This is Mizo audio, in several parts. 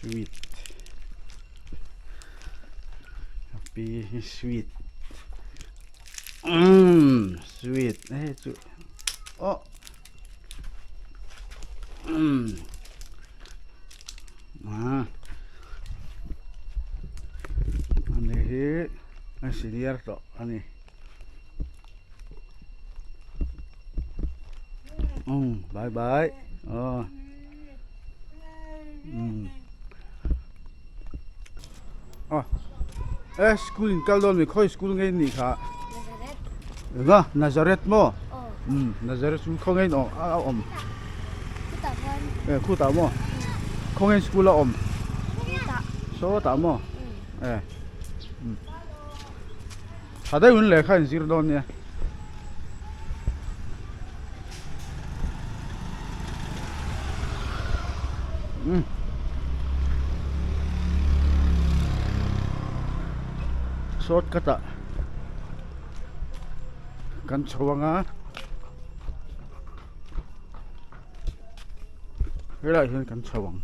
Sweet a pi hi sweet umm sweet hei chu oh umm ah ani hi a senior tawh a ni umm bye bye aw umm aw e school in kal dawn mi khawi school nge in nih kha enga Nazareth maw umm Nazareth chu khaw nge in a awm e khutah maw khaw nge school a awm sawtah maw e umm. Tha deuhin lehkha in zir dawn nia. Umm. Shortcut ah kan chho anga helaiah hian kan chho ang.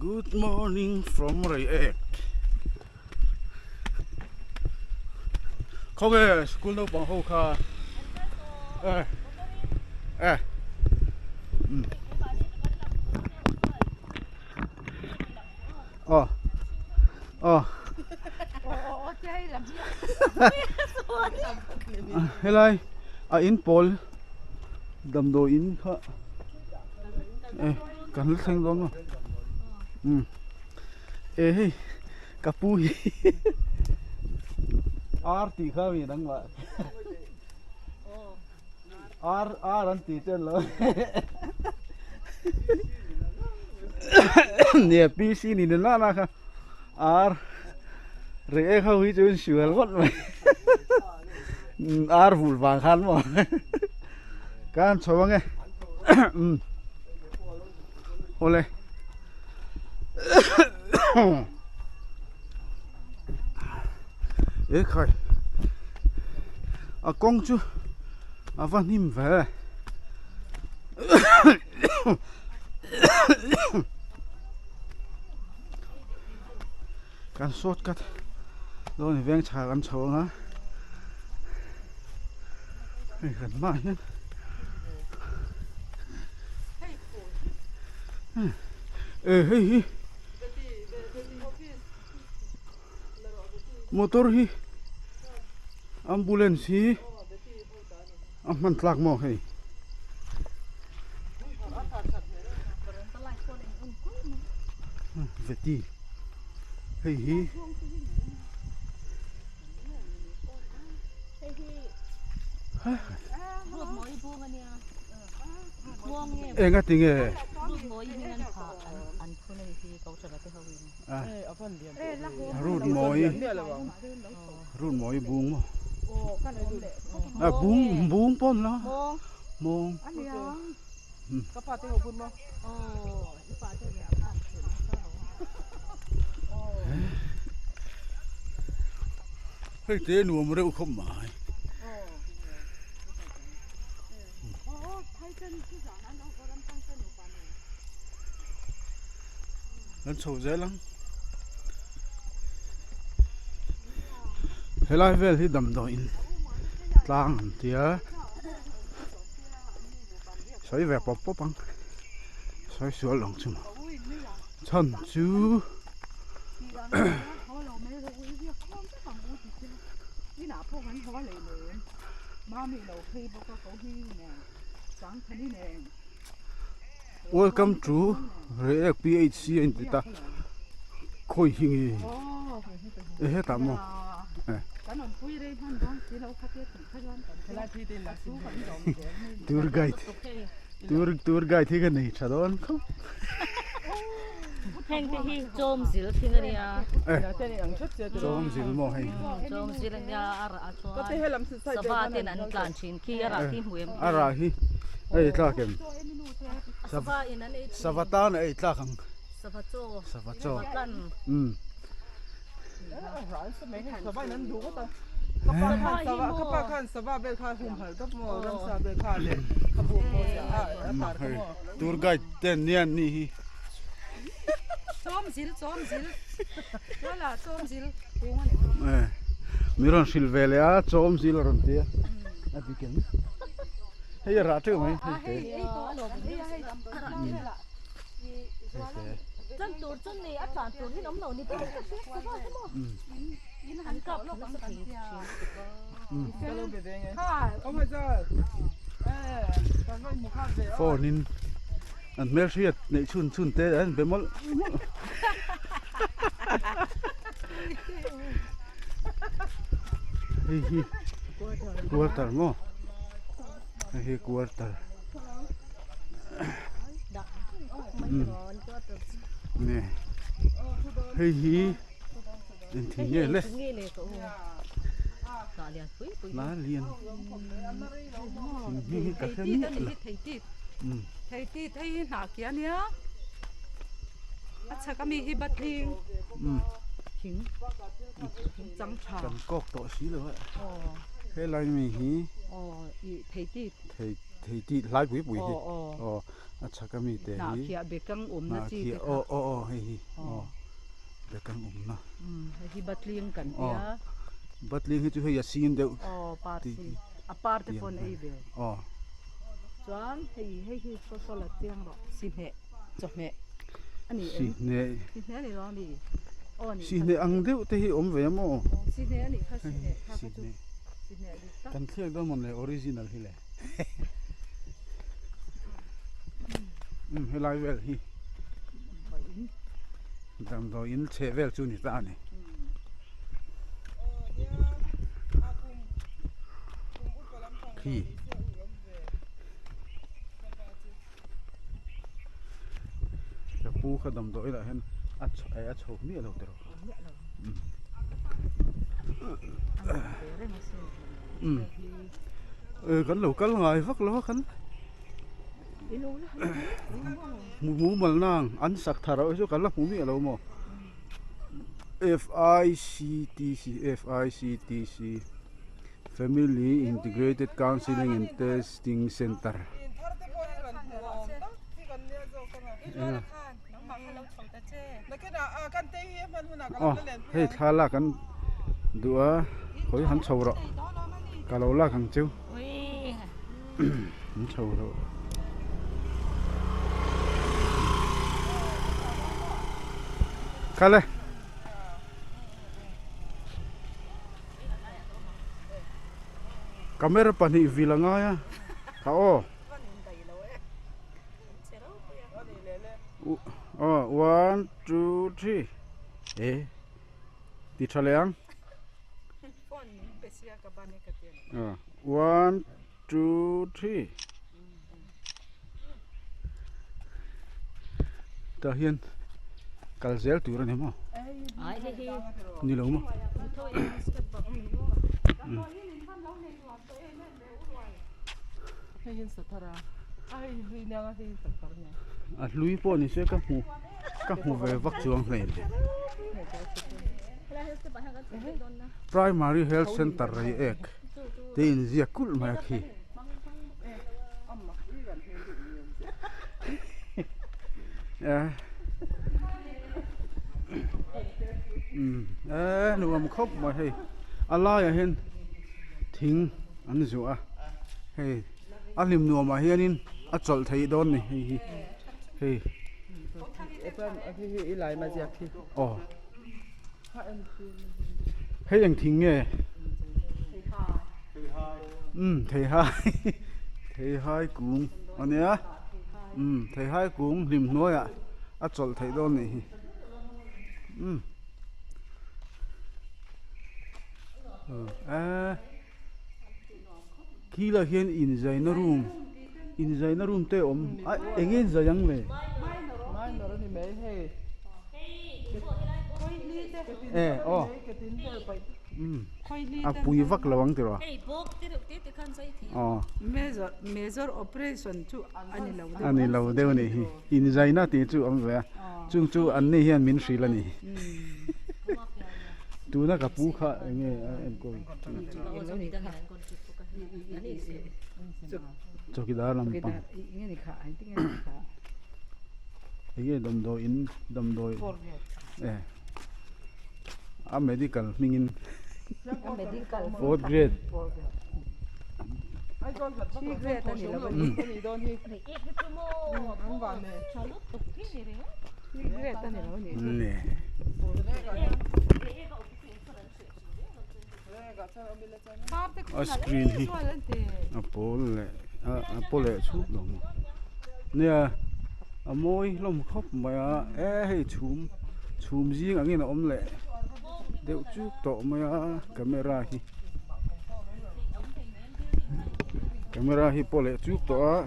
Good morning from Reiek Khawnge school naupang ho kha eh eh Aw aw helai a in pawl damdawi in kha e kan la thleng dawn maw umm e hei ka pu hi ar tih kha mi dangah Ar ar an ti chen lo. Nia PC ni na na kha ar re e kha hui chu sual ngawt mai. Ar vul vang khan maw. Kan chho ange. Um. Ole. E khai a kawng chu a va hnim ve kan short cut dawn hi veng chhak an chho anga hei kan hmaah hian e hei hi. Motor hi ambulance hi a hman tlak maw hei. Veti hei hi. Enga tinge? Rut mawi rut mawi bung maw a bung bung pawn la mawng hei te nuam reuh khawp mai. Kan chho zel ang helai vel hi damdawiin tlang an tia sawi ve pawp pawp ang sawi sual ang chu maw chhan chu Welcome to Reiek PHC a inti ta khawi hi nge e hetah maw e tour guide tour tour guide hi ka nei tha dawn khawp Heng te hi chawm zil thing a nia. E chawm zil maw hei. Chawm zil a nia a rah chuan sava ten an tlan thin khi a rah khi hmu em. A rah hi a ei tlak em. Sava in an ei thin. Sava tan a ei tlak ang. Sava chaw. Sava chaw. Sava tlan. Um. Tour guide te an nia an nih hi. Mi rawn hrilh ve leh a chawmzil a rawn ti a a dik em hei a rah teuh mai hei te phone in an hmelhriat neih chhun chhun te an be mawlh mawlh hei hi quarter maw hei hi quarter nge hei hi engthing nge le la lian thing hming hi ka hre miah lo kan kawk tawh si lo a helai mi hi thei thei tih hlai pui pui hi aw a chhak ami te hi hnahkhiah aw aw aw hei hi aw bekang awmna aw batling hi chu hei a sin deuh tih hi aw. Sihneh sihneh ang deuh te hi awm ve a maw sihneh kan thliak dawn mawn le original hi le helai vel hi damdawiin chheh vel chu ni ta a ni. Khi. Ka pu kha damdawi lah hian a a chho miah lo tiraw umm kan lo kal ngai vak lo a kan hmu mumal nang an sak thar ah chu kan la hmu miah lo maw F I C T C F I C T C. Family Integrated Counselling and Testing Centre aw hei thla lak an duh a khawi han chho rawh ka lo lak ang cheu an chho rawh. Kal e. Camera pahnih vil a ngai a kha aw aw one two three e ti tha leh ang one two three tah hian kal zel tur a ni maw ni lo maw a hlui pawh ni se ka hmu ka hmu ve vak chuang hle primary health center reiek te inziak kulh mai a khi. Eee nuam khawp mai hei a laiah hian thing an zuah a hei a hlim nuamah hianin a chawlh theih dawn a ni hei hi hei aw. Hei eng thing nge? Umm theihai theihai kung a nia umm theihai kung hlim hnuaiah a chawlh theih dawn nih hi umm eee khi lah hian inzaina room inzaina room te a awm a eng nge inzai ang le? E aw umm a pui vak lo ang tiraw aw a ni lo deuh a nih hi inzaina tih chu a awm ve a chung chu an ni hian min hrilh a ni. Tuna ka pu kha enge a enkawl chawkidar lampang enge damdawi in damdawi eh a medical hmingin fourth grade A screen hi a pawl leh a paw leh chhup lo maw nia a mawi hlawm khawp mai a e hei chhum chhum zing angin a awm leh deuh chuk tawh mai a camera hi camera hi paw leh chuk tawh a.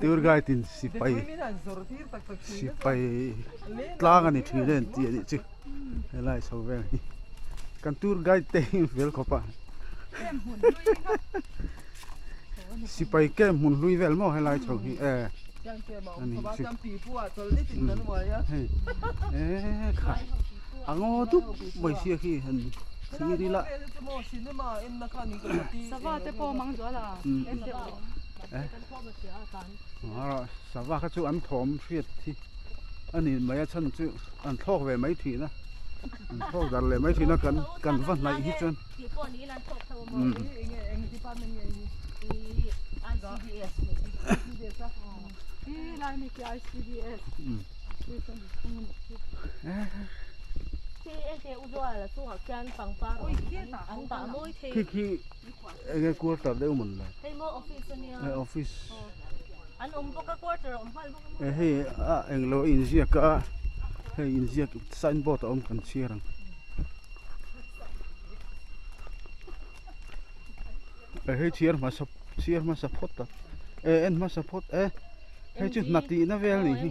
Tour guide in sipai sipai tlang a ni thin em tih a nih chu helai chho vel hi kan tour guide te hi fel khawp a sipai camp hmun hlui vel maw helai chho hi e a nih chu hei e kha a ngaw dup mai sia khi han thlir ila sava kha chu an thawm hriat hi a ni mai a chhan chu an thlawk ve mai thin a an thlawk dar leh mai thin a kan kan va hnaih hi chuan Khi khi enge quarter deuh mawn le eh office eh hei a englo a inziak a hei inziak sign board a awm kan chhiar ang eh hei chhiar hmasa chhiar hmasa phawt a eh en hmasa phawt e hei chu hna tihna vel a nih hi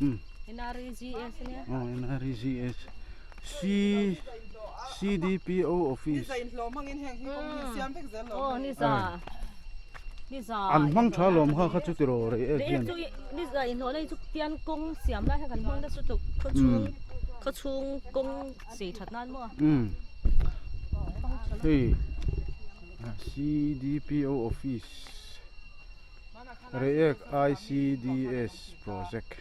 umm aw N R E G S C C D P O office an hmang tha lawm kha kha chu tiraw rei ek hian umm hei C D P O office Reiek I C D S project.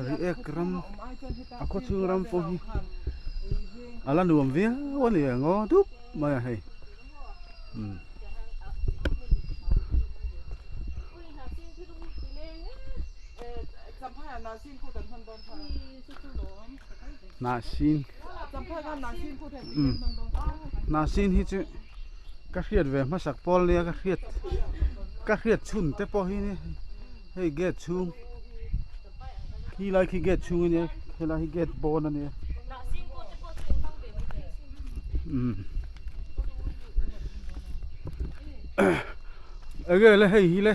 Reiek ram a khawchhung ram pawh hi a la nuam viau a ni ang aw dup mai a hei umm. Hnahsin umm hnahsin hi chu ka hriat ve hmasak pawl nia ka hriat ka hriat chhun te pawh hi hei gate chhung khi lai khi gate chhung ania helai hi gate pawn ania umm enge le hei hi le.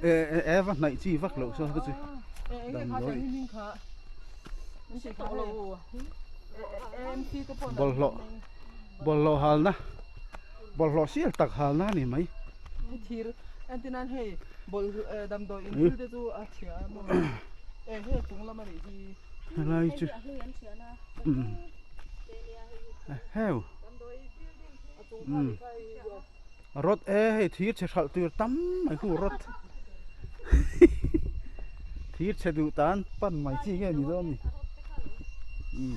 E e va hnaih chi vak loh saw ka chu damdawi bawlhhlawh bawlhhlawh halna bawlhhlawh sial tak halna a ni mai. Helai chu heu Rod e hei thir chhe hralh tur tam mai hu rod thir chhe duh tan pan mai chi nge ni dawn ni umm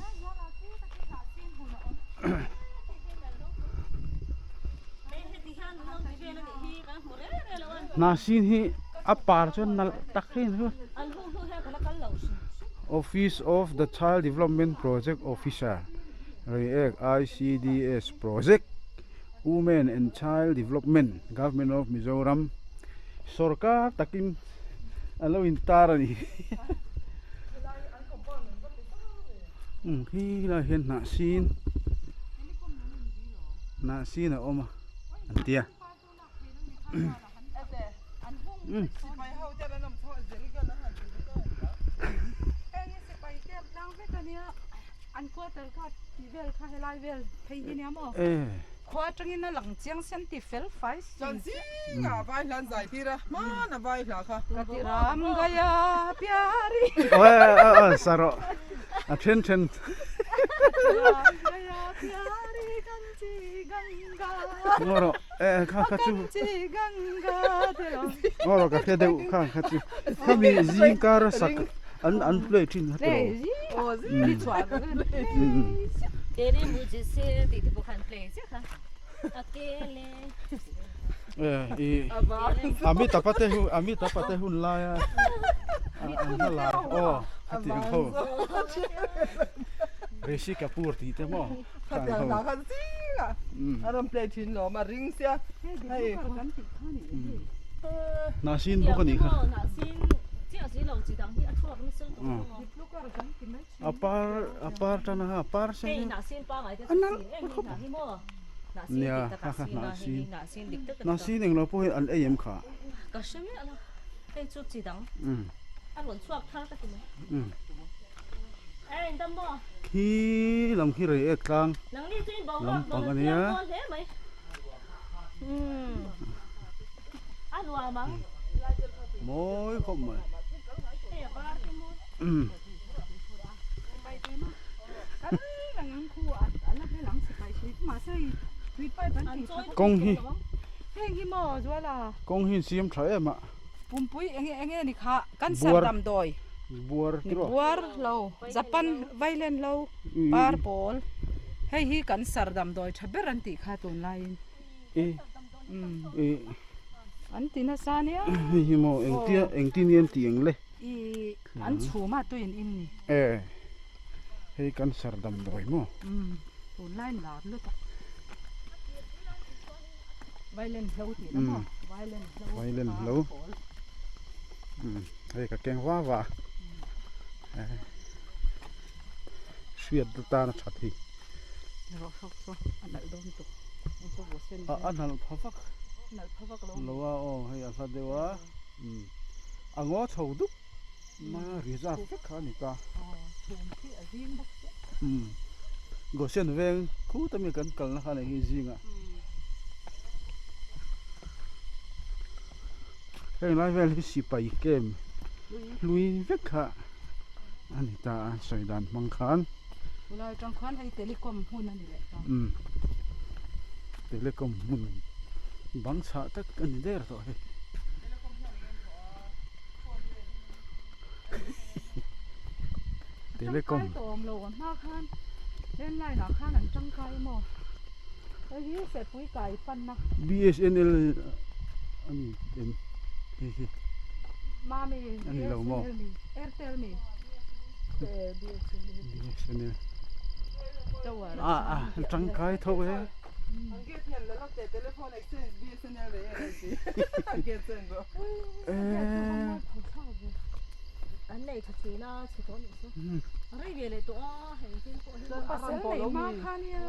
hnahsin hi a par chuan nalh tak hi a ni office of the child development project officer Reiek I_C_D_S project. Women and Child Development Government of Mizoram sawrkar takin a lo intar a ni umm khi lai hian hnah sin hnah sin a awm a an tia. Sa rawh a then then. Ngaw rawh eh kha kha chu ngaw rawh ka hre deuh kha kha chu khami zing kar a sak an an play thin kha tilo eh i Amitabha te hu Amitabha te hun lai a an hla lai aw khati ang ho Rishi Kapoor tih te maw. Khatiang hna kha zing a a rawn play thin lawm a ring sia hei Hnahsin bawk a nih kha a par a par tan a ha par sen a nalh khawp ang nia kha kha hnahsin hnahsin englo pawh hi an ei em kha Khi lam khi rei ek tlang lampang a nia. Mawi khawp mai. Kawng hi kawng hi siam tha em a. Cancer damdawi buar tiraw buar lo Japan vailen lo par pawl hei hi cancer damdawi tha ber an tih kha tunlaiin e e an ti nasa nia hei hi maw engtia engtin nge an tih ang le i an chhum a tuiin in ni e hei cancer damdawi maw tunlaiin lar lutuk Vailen hlo tih na maw? Vailen hlo. Vailen hlo. Hei ka keng va va. Hriat tan a that hi. Rawh hrawk chu a nalh dawn tuk. A nalh pha vak. Nalh pha vak lo. Lo a aw hei a hla deuh a. A ngaw chho dup mai a reserve vek kha a ni ta. Chhum khi a zing bawk sia. Gosen veng khut ami kan kalna kha nei hi zingah. Heng lai vel hi sipai camp hlui vek kha a ni ta a sawi dan hmang khan. Chulai atang khan hei telecom hmun a ni leh ta. Umm telecom hmun bang chhah tak a ni der tawh hei. Telecom. Tangkai tawm lo a hma khan landline ah khan an tangkai emaw hei hi Sehpui kai panna. BSNL a ni em hei hi. Mami A ni lo maw? BSNL mi Airtel mi BSNL. BSNL. Tower A a tangkai tho e. An gate hian la lawk teh telephone exchange BSNL reng reng si an gate chu en rawh. Eee. An nei tha thin a chhe tawh nih chu. Rei ve leh tawh a heng thil pawh hi. Pasal neih hma kha nia.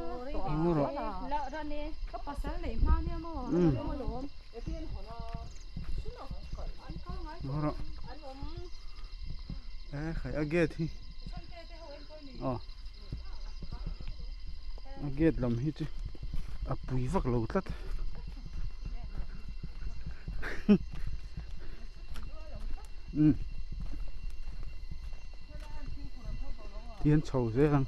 Ngaw rawh. La ran e. Ka pasal neih hma nia maw. Alawm alawm. Ngaw rawh. Eee khai a gate hi. Aw. A gate lam hi chu a pui vak lo tlat. Umm tihian chho zel ang.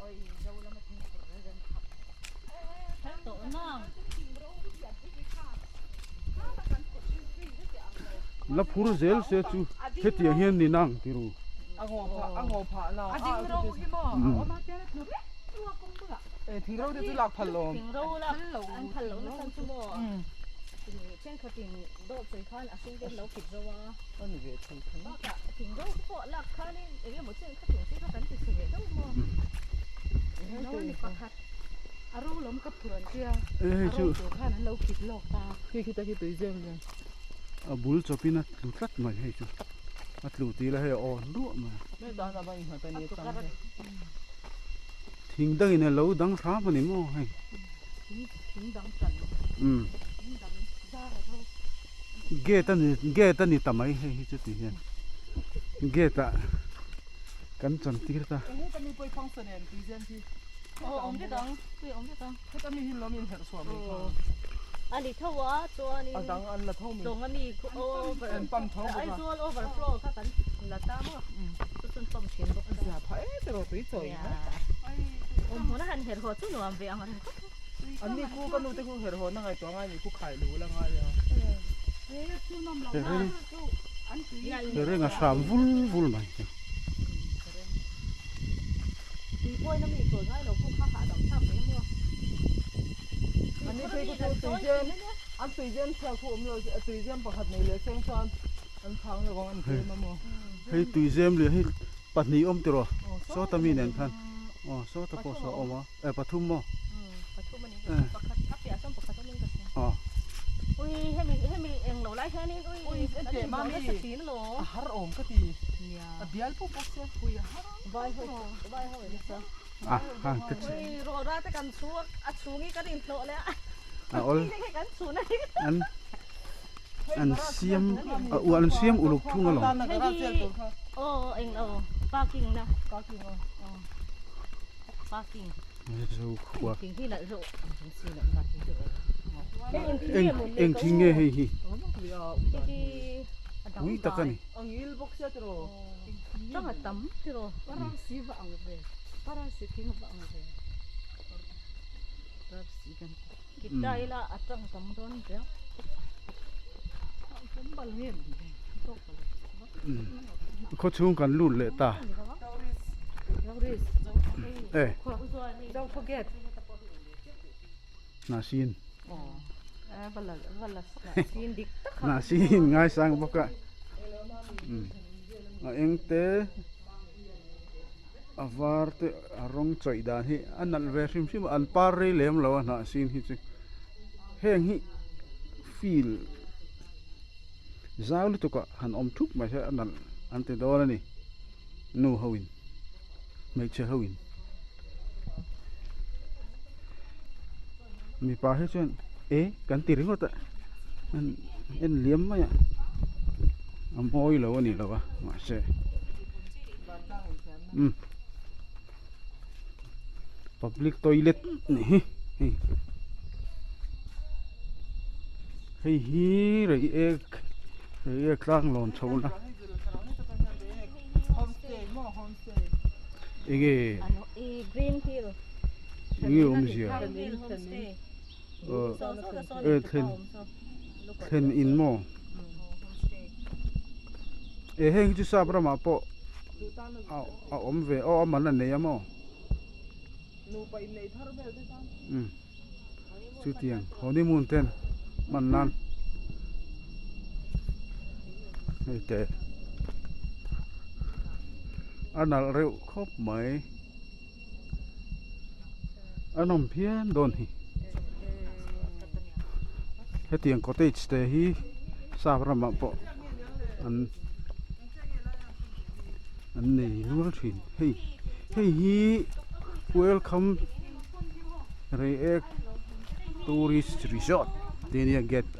La phur zel se chu hetiang hian ni nang ti ru. E hei chu a bul chawpin a tlu tlat mai hei chu a tlu tih la hei a awn ruah mai thing dangin a lo dang hram a ni maw hei. Gate a ni gate a ni ta mai hei hi chu ti hian gate ah kan chan tir ta. Reng a hram vul vul mai. Hei tuizem leh hei pahnih awm tiraw sawta mi nen khan aw sawta pawh saw a awm a eh pathum maw aw. A hang te chu a awl an an siam a u an siam uluk thung alawm. Zokhua eng eng thing nge hei hi pui tak a ni. Khaw chhung kan lut leh ta e Hnahsin Hnahsin ngaisang bawk a a eng te a var te a rawng chawih dan hi a nalh ve hrim hrim a an par rei lem lo a hnahsin hi chu heng hi field zau lutuk ah han awm thup mai se a nalh an ti dawn a ni nu ho in hmeichhe ho in mipa hi chuan e kan ti ringawt a an en liam mai a a mawi lo a ni lo a mahse umm public toilet nih hi hei hei hi reiek reiek tlang lawn chho na enge enge awmzia aw e thlen thlen in maw e heng hi chu sap ramah pawh a awm ve aw a man a nei a maw umm chutiang honeymoon ten hman nan hei teh a nalh reuh khawp mai a nawm phian dawn hi hetiang cottage te hi sap ramah pawh an an nei nual thin hei hei hi welcome Reiek tourist resort tih ania gate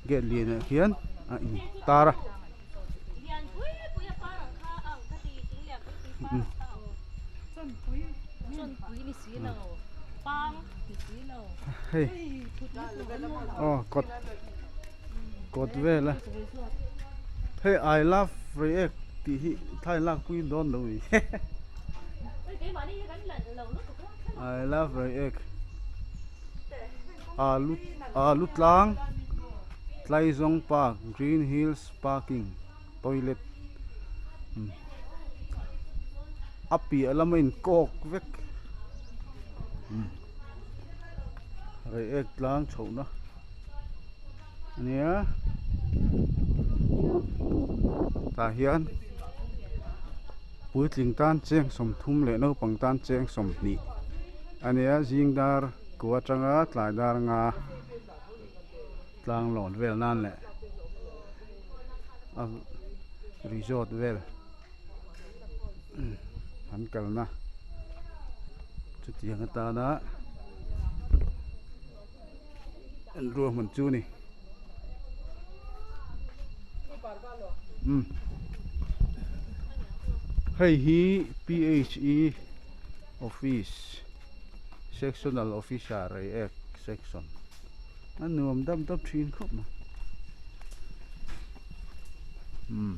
gate lianah hian a in tar a. Hei aw kawt kawt vel a hei I love Reiek tih hi thla in lak pui dawn lo ni I love Reiek alu alu tlang Tlaizawng park Green Hills parking toilet a piah lama in kawk vek reiek tlang chhohna ania tah hian puitling tan cheng sawmthum leh naupang tan cheng sawmhnih ania zing dar kua atanga tlai dar nga. Tlang lawn vel nan leh a resort vel an kalna chutiang atana an ruahman chu a ni. Umm hei hi PHE office sectional officer Reiek section a nuam dap dap thin khawp mai umm.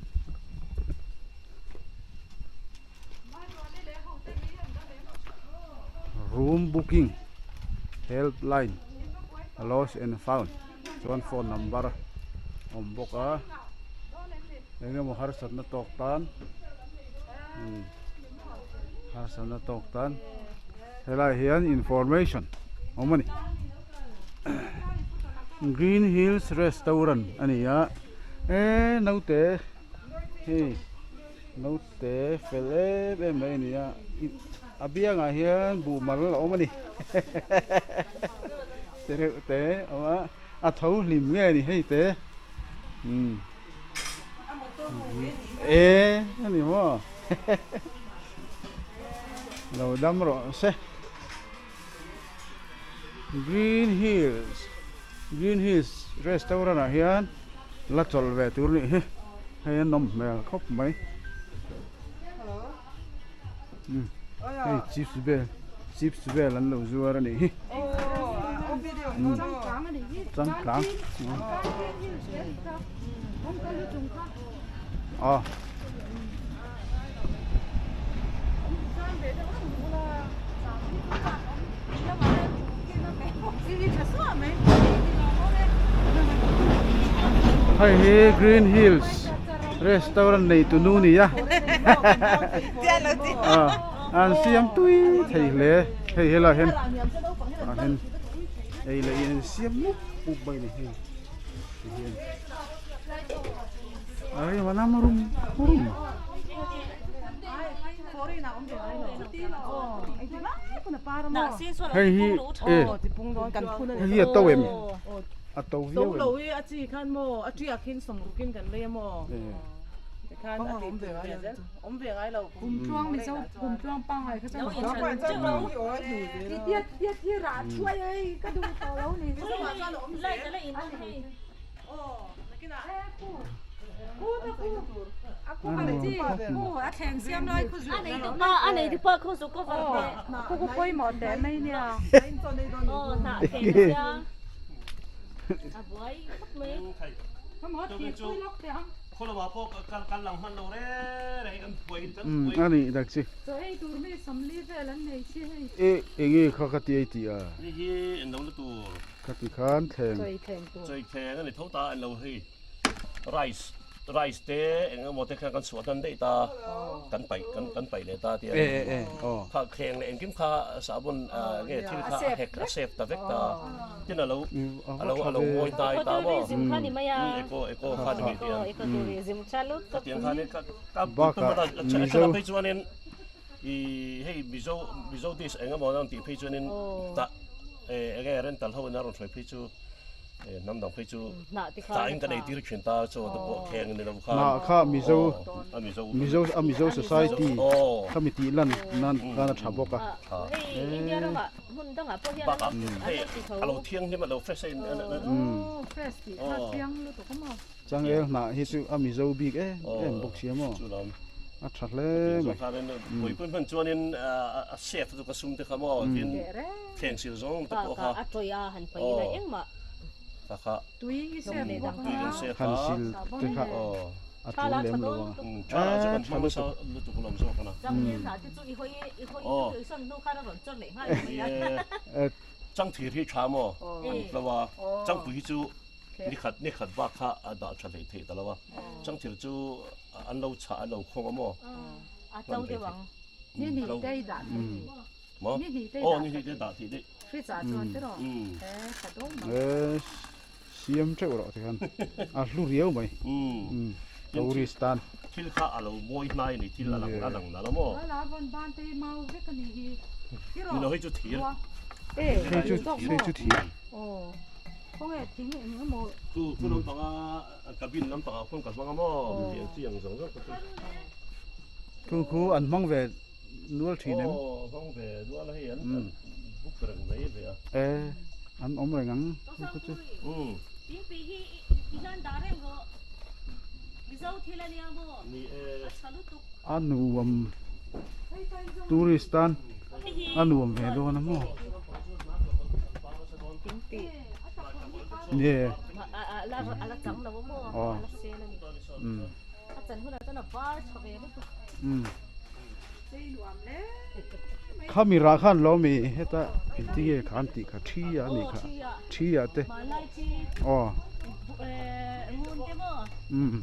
Room booking helpline lost and found chuan phone number a awm bawk a eng emaw harsatna tawk tan umm harsatna tawk tan helaiah hian information a awm a ni green hills restaurant a ni a eee naute hei. Naute fel em em mai a ni a, a biangah hian buh mal a awm a ni te reuh te a awm a, a tho hlim nge a ni hei te umm e a ni maw lo dam rawh se Green Hills Green Hills restaurant ah hian la chawlh ve tur nih hi hei a nawm hmel khawp mai umm hei chips vel chips vel an lo zuar a nih hi umm changkang aw. Hei hi Green Hills restaurant nei tu nu nia an siam tui thei hle hei helaiah hian ah hian ei leh in an siam mup mup mai a ni hei tihian. Hei hi e hei hi a to em a to viau em A nih tak chi e enge kha ka ti ei tih a. Khati khan thleng. Chawi thleng a ni tho ta an lo hei rice rice te eng emaw te khan kan chhuah hnan daih ta kan paih kan kan paih leh ta tia kha thleng leh engkim kha sahbawn nge thil kha a hek a save ta vek ta tin a lo a lo a lo mawi hnai ta maw eco eco kha ni mai tia khatiang khan ka ka Mizo phei chuanin I hei Mizo Mizo dish eng emaw an tih phei chuanin tah eng nge rental ho in a rawn hruai phei chu hnam dang phei chu tah in kan eitir thin ta chaw te pawh kheng ni lo khan Hnah kha Mizo Mizo a Mizo society kha mi tih lan nan khan a tha bawk a. Bakah hei a lo thianghlim a lo fresh a in Changel hnah hi chu a Mizo bik em em bawk sia maw? A tha hle mai. Puipui hman chuanin a safe chu ka sum te kha maw tin thleng sil zawng te pawh kha a tawih a han paih ila engmah kha kha tui i safe bawk tui kan safe han sil te kha a tul lem lo ang tha chu kan hmang nasa lutuk lawm zawk ana changel hnah te chu i hawi i hawi i sawn hnu khan a rawn chawr leh nghal mai a changthir hi tha maw an tlo a changpui hi chu Ni khat ni khat bak kha a dah tha hlei theih ta lo a, changthil chu an lo chhah an lo khawng a maw? A to deuh ang. Ni hnih te i dah theih ni. Maw? Ni hnih te i Aw dah ni hnih te dah theih daih. Fridge ah chuan tiraw? E tha dawn mai. E siam teuh rawh tikhan a hlu riau mai. Tourist tan. Thil kha a lo mawi hnai a ni thil a lang a lang nal a maw? Lala vawn ban te hi mau vek a nih hi. Tiraw? Ni lo hei chu thir. E hei chu hei chu thir. Aw. Khawnge thing eng emaw. Chu chu lampanga cabin lampangah khuan ka hmang a maw tih ang chi ang zawng zawng ka chu. Chu khu an hmang ve nual thin em? Aw hmang ve nual a hei an book reng mai ve a. E an awm reng ang chu chu. Umm. Thingpui hi i hlan dah reng rawh. A nuam tourist tan a nuam ve dawn a maw nge aw umm umm khami rah khan lo mi heta engtin nge kha an tih kha thi a nih kha thi ah te aw umm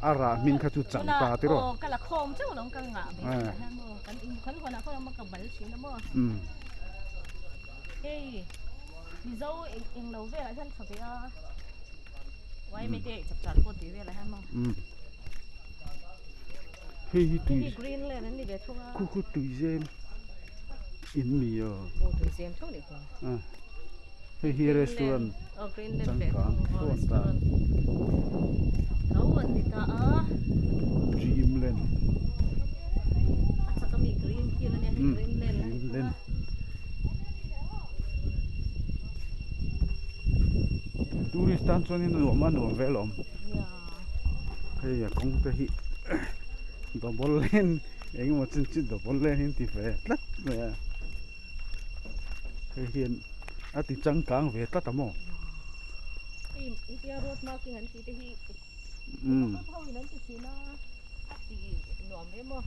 a rah hming kha chu chang ta tiraw umm umm hei hi tui khu khu tui zem in mi aw hei hi restaurant changkang thawn ta dreamland umm dreamland tourist tan chuanin nuam a nuam ve alawm. Hei a kawng te hi double lane eng emaw chin chu double lane in ti ve tlat mai a hei hian a ti changkang ve tlat a maw umm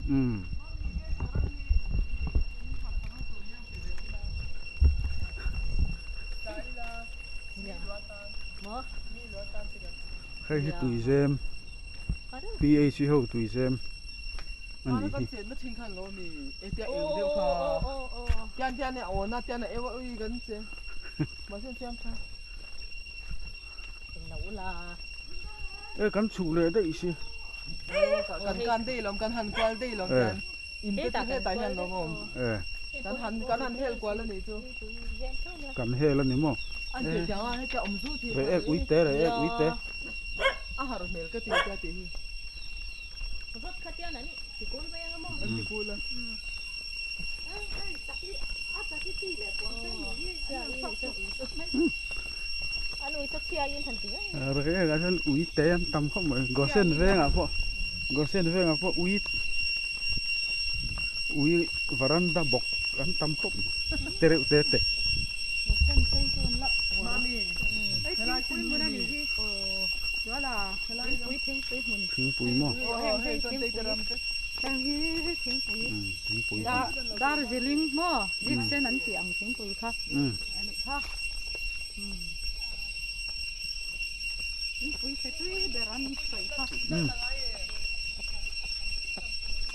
umm. Hei hi tuizem PHC ho tuizem a nih hi. E kan chhuh leh daih si. Kan hel a ni maw? Reh ek ui te reh ek ui te. Reh ek ah hian ui te an tam khawp mai Gosen vengah pawh Gosen vengah pawh ui Ui varanda bawk an tam khawp mai te reuh te te. Thingpui maw? Thingpui Darjeeling maw ziksen an tih ang thingpui kha anih kha thingpui fe tui ber an sawi kha.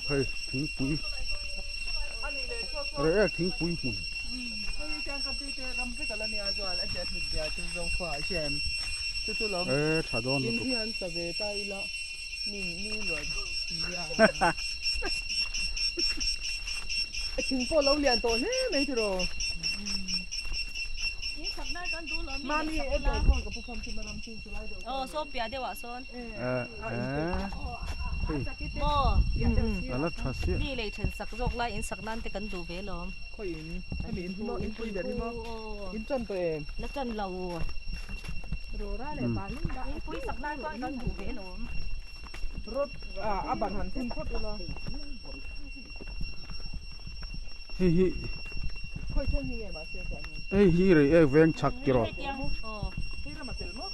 Hei thingpui reh em thingpui hmun. E tha dawn lutuk. A la tha chiah. Mi lei then sak zawk lai in sak nan te kan duh ve lawm. Khawi in hemi in hi in pui ber hi maw in tan tawh em? La tan lo. Rora leh balin dah. In pui sak nan chuan kan duh ve lawm. Rod a ban han thun phawt ula. Hei hi Khawi then hi nge mahse tiang hian. Hei hi rei ek veng chhak tiraw. Hei rama tel maw?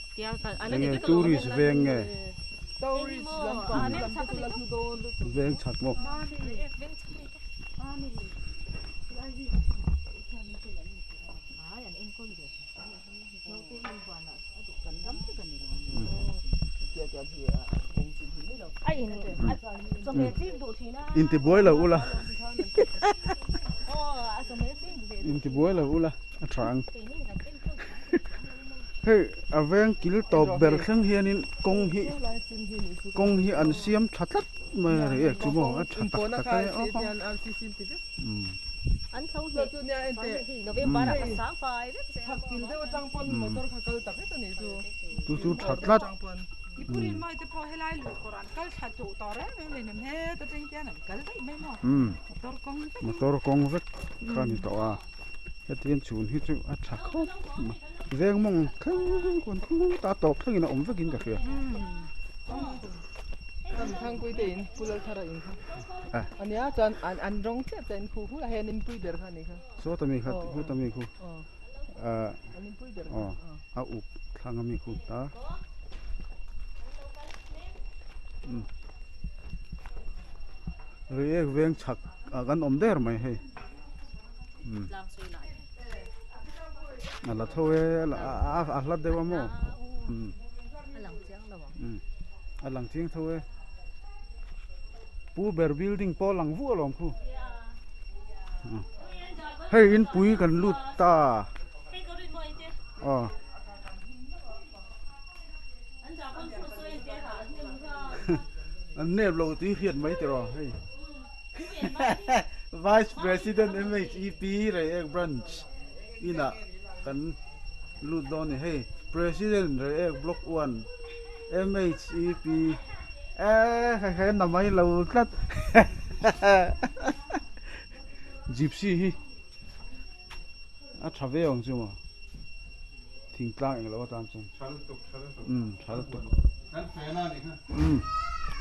Enge tourist veng nge? Veng chhak maw? Intibuai lo ula intibuai lo ula a tha ang. Hei a veng kil tawp ber thleng hianin kawng hi kawng hi an siam tha tlat mai a ri e chu maw a tha tak tak a ni umm. Chu chu tha tlat umm motor kawng vek kha a ni tawh a. Hetiang chhun hi chu a tha khawp mai veng mawng thleng khawn khut a tawp thlengin a awm vekin ka hria. Thangpui te in Pu Lalthara in kha ania chuan an an rawng chiah chiah in khu khu a hei an inpui ber kha a nih kha. Saw ta mi kha khu ta mi khu an inpui ber kha a uk thlang a mi khu ta. Reiek veng chhak ah kan awm der mai hei. A la tho e a hlat deuh a maw a lang chiang tho e pu ber building pawh a lang vuah alawm khu hei inpui kan lut ta aw. An nep lo tih hriat mai tiraw hei. Vice President MHEP Reiek Branch inah kan lut dawn a ni hei President Reiek Block 1 MHEP eh hei hei na mai lo tlat Gypsy hi a tha ve ang chu maw thingtlang englo atan chuan Tha lutuk tha lutuk umm tha lutuk kan fehna a nih kha umm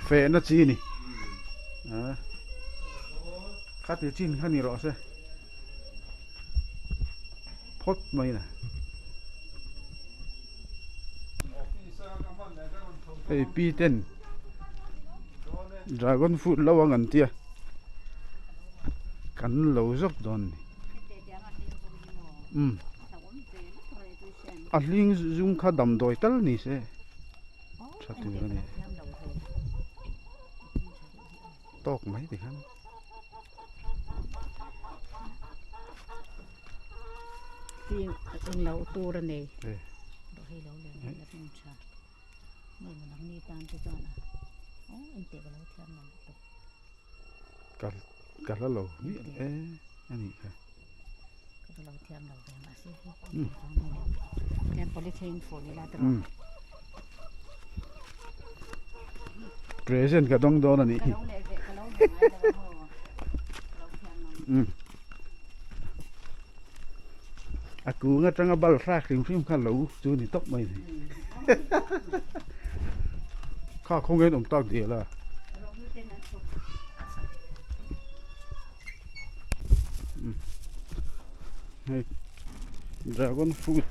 fehna chi a ni ah khati chin kha ni rawh se phawt mai na hei pi ten dragon fruit lo ang an tia kan lo zawk dawn a ni. Umm a hling zum kha damdawi tal ni se tha tur a ni tawk mai ti khan eng lo tur a nei ka ka hla lo miah e a nih kha. Present ka dawng dawn a nih hi. A kung atanga bal hrâk hrim hrim kha lo chu ni tawp mai a ni. Kha khawnge an awm tak dial a. Hei dragon fruit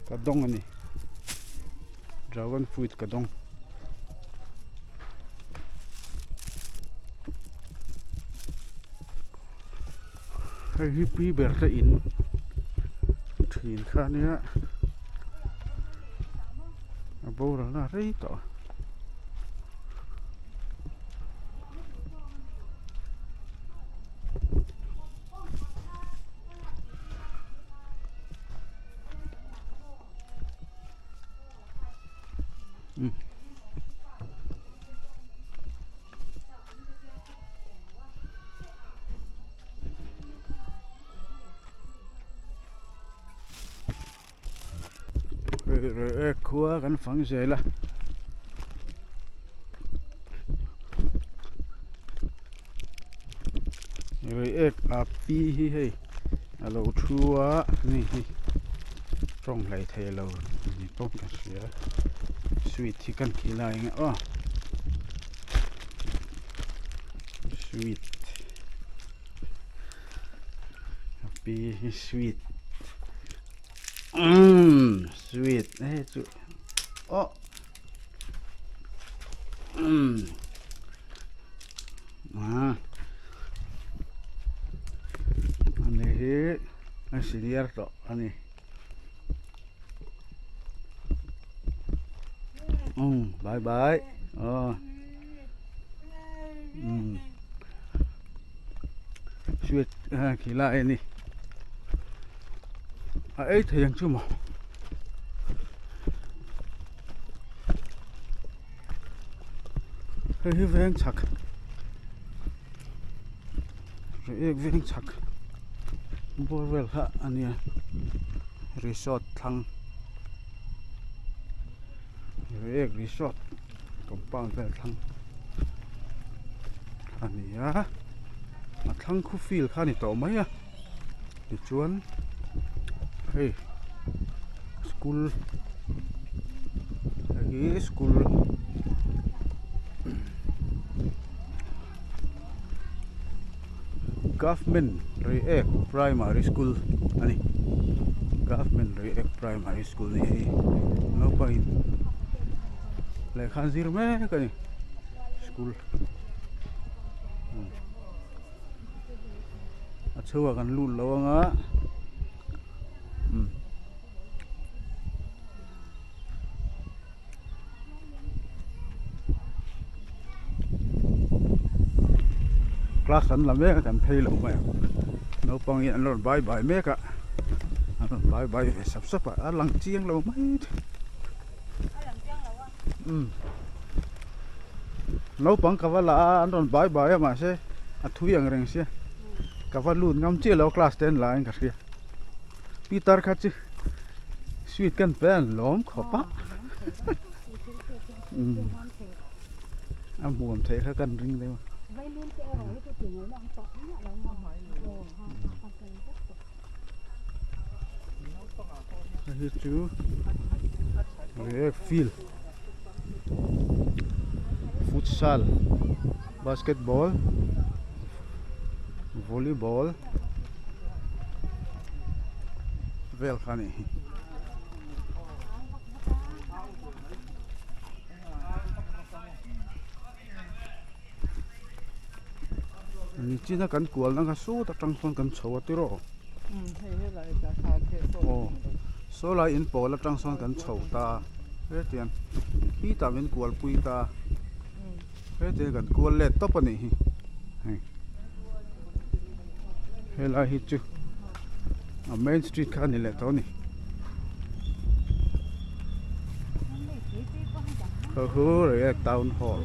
ka dawng a ni dragon fruit ka dawng. Hei hi pi ber te in thin kha ania a boral na rei tawh a. Khua kan fang zel a reiek a pi hi hei a lo thu a ni hi tawng hlei thei lo ni pawh ka hria sweet hi kan khi lai ang e aw sweet a pi hi sweet umm sweet hei chu aw umm ah ani hi a senior tawh a ni. Umm bye bye aw umm sweet khi lai a ni a ei thei ang chu maw hei hi veng chhak Reiek veng chhak bawr vel kha a nia resort thlang Reiek resort compound vel thlang a ni a a thlang khu field kha a ni tawh mai a tichuan hei school hei hi school. Government Reiek Primary School a ni Government Reiek Primary School a ni hei naupang in lehkha an zir mek a ni school a chho ah kan lut lo anga umm. Class an la mek a kan phei lo mai ang naupang hi an rawn bai bai mek a an rawn bai bai ve sap sap a a lang chiang lo mai umm naupang ka va la a an rawn bai bai a mahse a thui ang reng sia ka va lut ngam chiah lo class te an la in ka hria. Pitar kha chu sweet kan pe an lawm khawp a a hmuam theih kha kan ring deuh a. Hei chu Reiek field futsal basketball volleyball. Vel kha ni hi. Nichina kan kual na kha sawt atang sawn kan chho a tiraw. Aw saw lai in pawl atang sawn kan chho ta hetiang khitah min kual pui ta hetiang kan kual let tawp a nih hi hei. Helai hi chu a main street kha a ni leh tawh a ni. Ho hu Reiek town hall.